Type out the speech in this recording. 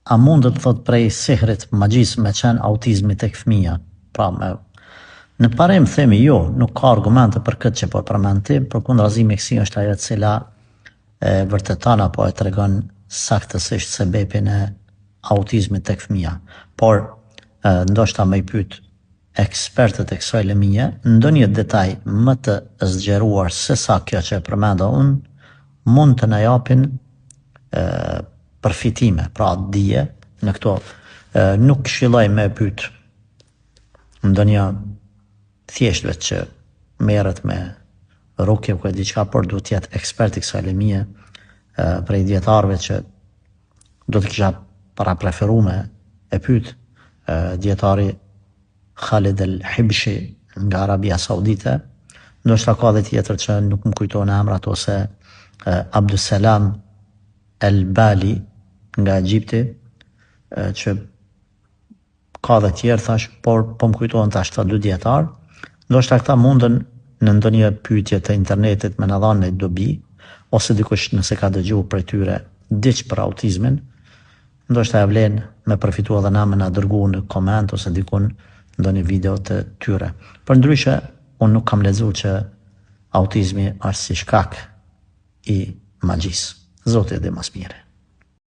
A mundet thotë prej sihrit, magjisë me qenë autizmi tek fëmija? Pra me në parim themi jo, nuk ka argumente për këtë që po e përmend ti, përkundrazi mjekësia është ajo e cila e vërteton apo e tregon saktësisht sebepin e autizmit tek fëmija. Por ndoshta me i pyet ekspertët e kësaj lëmie, ndonjë detaj më të zgjeruar se sa kjo që e përmenda unë, mund të na japin përfitime, pra dije në këto. Nuk këshilloj me pyet ndonjë thjesht veç që merret me rukje apo diçka, por duhet të jetë ekspert i kësaj lëmie prej dijetarëve që do të kisha para preferu me e pyet dijetari Khalid El Hibshi nga Arabia Saudite, ndoshta ka dhe tjetër që nuk më kujtohen emrat ose Abdussalam El Bali nga Egjipti, që ka dhe tjerë thash, por po më kujtohen tash këta dy dijetarë, ndoshta këta mundën në ndonjë pyetje të internetit me na dhanë një dobi, ose dikush nëse ka dëgju prej tyre diç për autizmin, ndoshta ja vlen me përfitu edhe na me na dërgu në koment ose dikun ndonjë video të tyre. Përndryshe, unë nuk kam lexu që autizmi është si shkak i magjisë. Zoti e di ma s'miri.